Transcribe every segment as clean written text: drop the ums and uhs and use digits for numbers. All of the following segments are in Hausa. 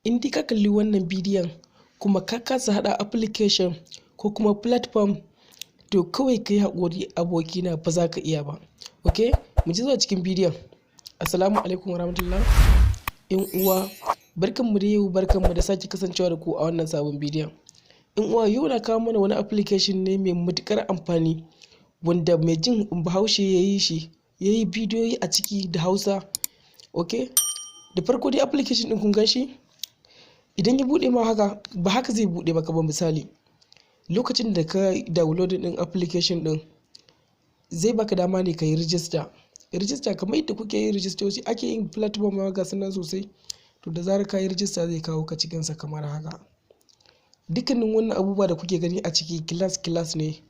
In dai ka kalli wannan bidiyon kuma ka kasa haɗa application ko kuma platform, to kawai ka yi haƙuri, abokina, ba za ka iya ba. Ok, mu ji zuwa cikin bidiyon. Assalamu alaikum warahmatullah, yan uwa, barkanmu da yau, barkanmu da sake kasancewa da ku a wannan sabon bidiyon. Yan uwa, yau na kawo mana wani application ne mai matuƙar amfani wanda mai jin Bahaushe ya yi shi, ya yi bidiyoyi a ciki da Hausa. Ok, da farko dai application ɗin kun gan shi, idan ya buɗe ma haka, ba haka zai buɗe maka ba. Misali, lokacin da ka downloading ɗin application ɗin, zai baka dama ne ka yi register. Register kamar yadda kuke yin registoci, ake yin platform ma, ga sunan sosai. To, da zarar ka yi register, zai kawo ka cikinsa kamar haka. Dukkanin wannan abubuwa da kuke gani a ciki class class ne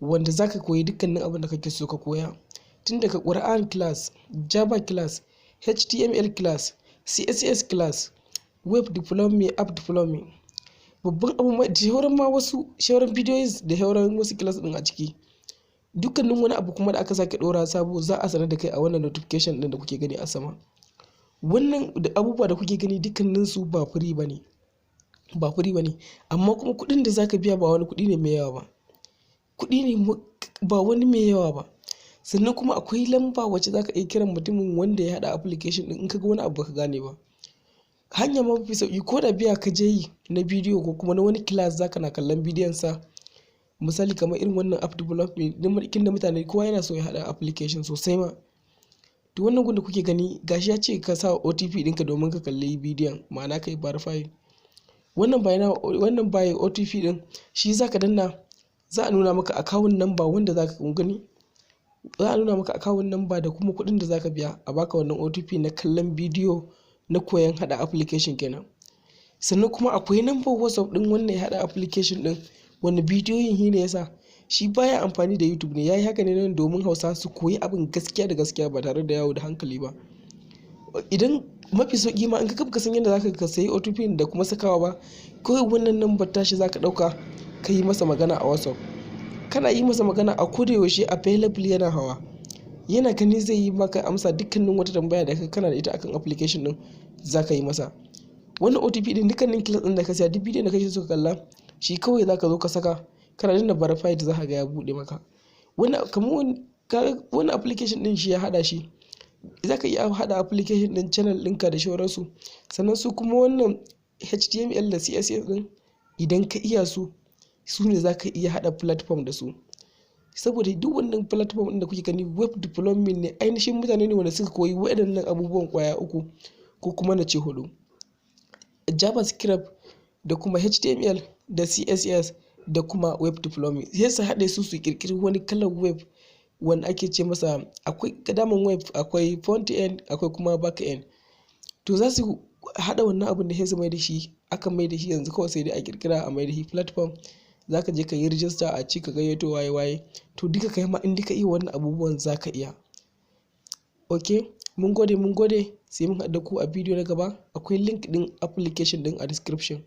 wanda zaka koyi dukkanin abin da kake so ka koya, tun daga Quran class, Java class, HTML class, CSS class, web development, app development, babban abu da shauran ma wasu shauran bidiyoyi da shauran wasu class din a ciki. Dukkanin wani abu kuma da aka sake dora sabo, za a sanar da kai a wannan notification din da kuke gani a sama. Wannan da abubuwa da kuke gani, dukkanin su ba free bane, ba free bane, amma kuma kuɗin da zaka biya ba wani kuɗi ne mai yawa ba, kuɗi ne ba wani mai yawa ba. Sannan kuma akwai lamba wacce zaka iya kiran mutumin wanda ya haɗa application din in ka ga wani abu baka gane ba. Hanya mafi sauki, ko da biya ka je yi na bidiyo ko kuma na wani class, zaka na kallon bidiyon sa. Misali, kamar irin wannan app development din da mutane kowa yana so ya haɗa application sosai ma. To, wannan gun da kuke gani, gashi ya ce ka sa OTP ɗinka domin ka kalli bidiyon, ma'ana ka yi verify. Wannan bayan wannan by OTP din shi zaka danna, za a nuna maka account number wanda zaka gani, za a nuna maka account number da kuma kuɗin da zaka biya a baka wannan OTP na kallon bidiyo na koyon haɗa application kenan. Sannan kuma akwai number WhatsApp ɗin wannan ya haɗa application ɗin, wanda bidiyoyin shi ne yasa shi baya amfani da YouTube ne, yayi haka ne nan domin Hausa su koyi abin gaskiya da gaskiya ba tare da yawo da hankali ba. Idan mafi sauki ma, in ka san yadda zaka ka sayi OTP da kuma sakawa ba, kawai wannan number tashi zaka ɗauka ka yi masa magana a WhatsApp. Kana yi masa magana, a koda yaushe available, yana hawa, yana gani, zai yi maka amsa. Dukkanin wata tambaya da kana da ita akan application din, zaka yi masa. Wannan OTP din, dukkanin class din da ka siya, duk bidiyon da kake so ka kalla, shi kawai zaka zo ka saka. Kana danna verified, za ka ga ya bude maka. Wannan kamar wannan application din shi ya hada shi, zaka iya hada application din channel ɗinka da shauransu. Sannan su kuma wannan HTML da CSS din, idan ka iya su, su ne zaka iya hada platform da su, saboda duk wannan platform din da kuke gani web development ne. Ainihin mutane ne wanda suka koyi waɗannan abubuwan kwaya uku, ko kuma na ce hudu: JavaScript da kuma HTML da CSS da kuma web development. Sai su haɗe su, su kirkiri wani kalar web wanda ake ce masa, akwai daman web, akwai front end, akwai kuma back end. To, za su haɗa wannan abun da sai su mai da shi, aka mai da shi yanzu kawai sai dai a kirkira a mai da shi platform. Za ka je ka yi rijista a ci ka gayyato waye waye. To, duka kai ma in duka iya wannan abubuwan za ka iya. Ok, mun gode, mun gode, sai mun haɗu da ku a bidiyo na gaba. Akwai link ɗin application ɗin a description.